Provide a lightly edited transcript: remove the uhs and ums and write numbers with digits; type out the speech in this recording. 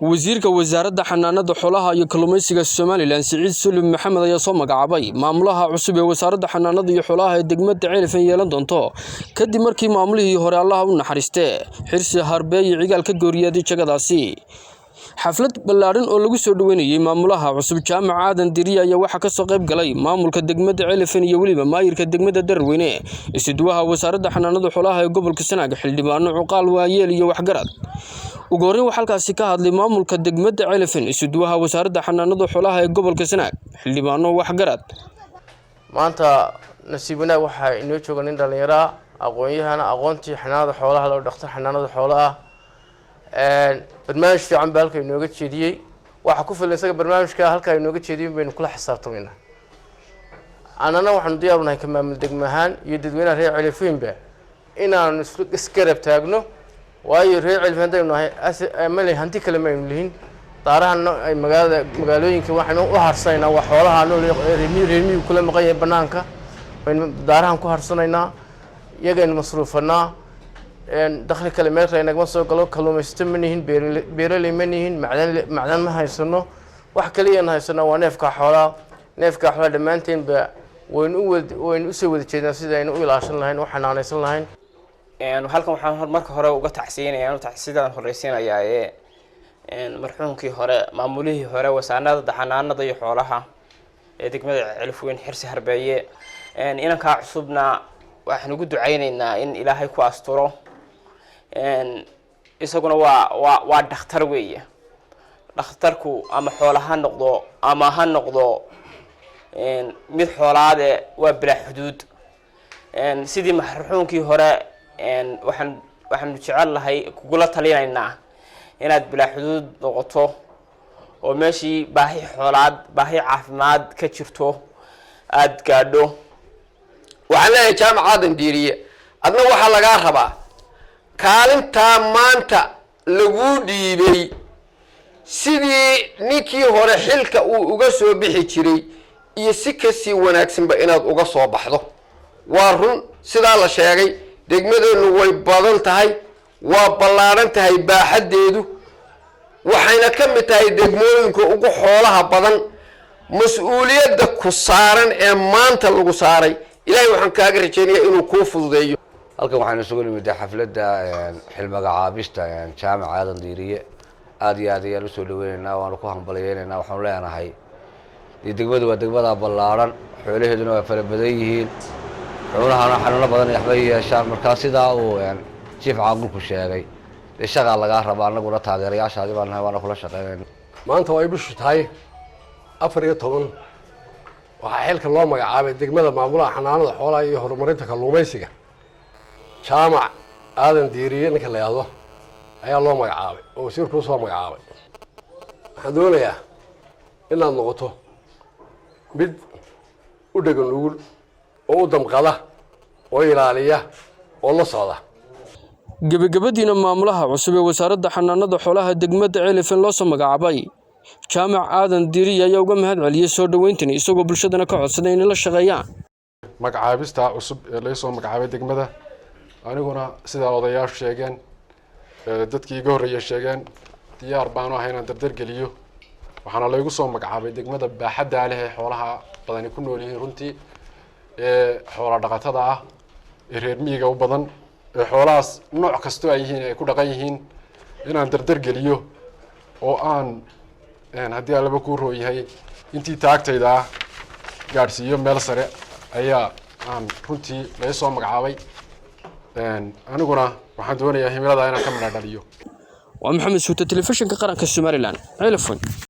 Wasiirka Wasaaradda Xanaanada Xoolaha iyo Kalluumeysiga Somaliland, Siciid Sulub Maxamed, ayaa soo magacaabay maamulaha cusub ee Wasaaradda Xanaanada iyo Xoolaha ee degmada Ceelafweyn yeelan doonto, kadib markii maamulihii hore, Allaha u naxariiste, Xirsi Harbeeye Cigaal ka geeriyooday jagadaasi. Xaflad ballaadhan oo lagu soo dhaweynayay maamulaha cusub, Jaamac Aadan Diriye, ayaa waxaa kasoo qayb galay maamulka degmada Ceelafweyn iyo weliba maayirka degmada Dararweyne, isuduwaha Wasaaradda Xanaanada Xoolaha ee gobolka Sanaag, xildhibaano, cuqaal, waayeel iyo waxgarad. Ugu horreyn waxaa halkaasi ka hadlay maamulka degmada Ceelafweyn, isuduwaha Wasaaradda Xanaanada Xoolaha ee gobolka Sanaag, xildhibaano, waxgarad. Maanta nasiib wanaag waxaa inoo jooga nin dhallinyaraa, aqoon-yahana, aqoontii xanaanada xoolaha loo dhaqto, xanaanada xoolaha. Barnaamij fiican baa halka inooga jeediyey. Waxaa ku filan isaga barnaamijka halkaa inooga jeediyey baynu kula xisaabtamaynaa. Annana waxaanu diyaar u nahay ka maamul degmo ahaan iyo dadweynaha reer Ceelafweynba inaanu isgarab taagno, waayo reer Ceelafweyn haddaynu nahay male hanti kale maynu lihin. Daarahan ay magaalada magaalooyinka waxaynu u harsanaynaa waa xoolaha nool. Reer miyigu kula maqan yahay banaanka baynu daarahan ku harsanaynaa, iyagaynu masruufanaa. Dakhli kale meel kale nagama soo galo. Kalluumaysato ma nihin, beeraley ma nihin, macdan ma haysano. Wax kaliya haysanaa waa neefka xoolaha. Neefka xoolaha dhammaanteenba waynu usoo wada jeednaa sida aynu u ilaashan lahayn, u xanaanaysan lahayn. Halkan waxaan marka hore uga tacsiinaya, tacsidaan horeysiinayaa ee marxuumkii hore, maamulihii hore Wasaaradda Xanaanada iyo Xoolaha ee degmada Ceelafweyn, Xirsi Harbeeye. Inankaa cusubna waxaan ugu ducayneynaa in Ilaahay ku asturo. Isaguna waa dhakhtar weeye. Dhakhtarku ama xoola ha noqdo ama ha noqdo mid xoolaade, waa bilaa xuduud. Sidii marxuumkii hore waxaanu jecel lahay, kugula talinaynaa inaad bilaa xuduud noqoto oo meeshii baahi xoolaad, baahi caafimaad ka jirto aada gaadho. Waxaan leeyahay, Jaamac Aadan Diiriye, adna waxaa lagaa rabaa kaalintaa maanta laguu dhiibay sidii ninkii hore xilka uu uga soo bixi jiray iyo si kasii wanaagsanba inaad uga soo baxdo. Waa run sidaa la sheegay, degmadeennu way badan tahay, waa ballaadhan tahay baaxaddeedu, waxayna ka mid tahay degmooyinka ugu xoolaha badan. Mas-uuliyadda ku saaran ee maanta lagu saaray, Ilaahay waxaan kaaga rajaynayaa inuu kuu fududeeyo. Halkan waxaynu isugu nimid xafladda xilmagacaabista Jaamac Aadan Diiriye. Aada iyo aad ayaan usoo dhaweyneynaa, waanu ku hambalyeyneynaa. Waxaanu leenahay dee degmadu waa degmada ballaadhan, xoolaheeduna waa fara badan yihiin, xoolahana xanuuno badan waxbay yeeshaan. Markaa sidaa uu jiif caaqilku sheegay, dee shaqaa lagaa rabaa. Annaguna taageerayaashaadi baan nahay, waana kula shaqeynayna. Maanta oo ay bishu tahay 14, waxaa xilka loo magacaabay degmada maamulaha xanaanada xoolaha iyo horumarinta kalluumaysiga, Jaamac Aadan Diiriye ninka la yidhaahdo ayaa loo magacaabay oo wasiirku usoo magacaabay. Waxaan doonayaa inaad noqoto mid u dhegan nugul oo u damqada oo ilaaliya oo la socda. Gebagabadiina, maamulaha cusub ee Wasaaradda Xanaanada Xoolaha degmada Ceelafweyn loo soo magacaabay, Jaamac Aadan Diiriye, ayaa uga mahad celiyey soo dhaweyntani, isagoo bulshadana ka codsaday inay la shaqeeyaan. Magacaabista cusub ee laga soo magacaabay degmada, aniguna sidaa odayaashu sheegeen, dadkii iga horreeyay sheegeen, diyaar baanu ahay inaan dardar geliyo. Waxaana laygu soo magacaabay degmada baaxaddaa leh ee xoolaha badani ku nool yihiin, runtii ee xoola dhaqatada ah, ee reer miyiga u badan, ee xoolahaas nooc kastoo ay yihiin ay ku dhaqan yihiin, inaan dardar geliyo oo aan, haddii Allaba kuu roo yahay, intii taagtayda ah gaadhsiiyo meel sare ayaa aan runtii laga soo magacaabay. Aniguna waxaan doonayaa himilada inaan ka midha dhaliyo. Waa Maxamed Suute, Telefishinka Qaranka Somaliland, Ceelafweyn.